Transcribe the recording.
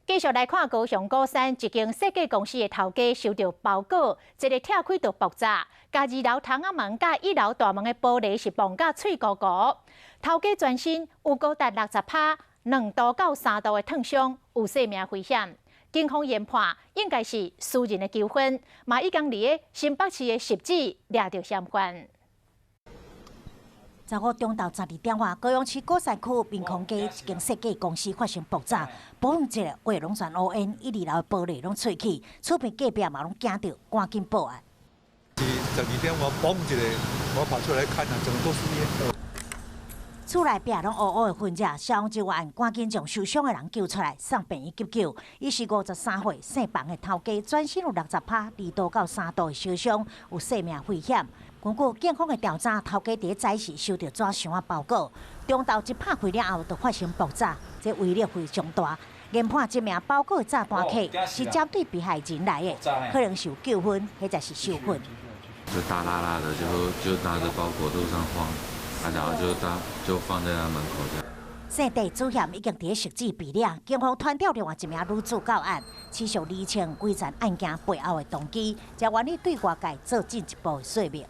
繼續來看高雄鼓山一間設計公司的頭家收著包裹，一个拆開就爆炸，共二樓窗仔門佮一樓大門的玻璃是碰甲碎糊糊。頭家全身有高達60趴，2度到3度的燙傷，有生命危險。警方研判應該是私人的糾紛，嘛已經佇个新北市的汐止掠著嫌犯。15中晝12點外，高雄市鼓山區民康街一間設計公司發生爆炸，嘣一下，規個攏全烏煙，一二樓的玻璃攏碎去，厝邊隔壁嘛攏驚著，趕緊報案。是12點外，嘣一下，我跑出來看啊，整個都是煙。厝內壁攏烏烏的熏熱，消防人員趕緊將受傷的人救出來，送病院急救。伊是53歲，姓彭的頭家，全身有60趴2度到3度的燒傷，有生命危險。根據警方的調查，頭家佇早時收著紙箱仔包裹，中晝一拍開了後，就發生爆炸，這威力非常大。研判這名包裹的炸彈客是針對被害人來的，可能是有糾紛，或者是仇恨。就大剌剌的，就拿著包裹路上晃，然後就當就放在他門口這樣。姓鄭主嫌已經佇汐止被掠，警方傳召另外一名女子到案，持續釐清規層案件背後的動機，才願意對外界做進一步的說明。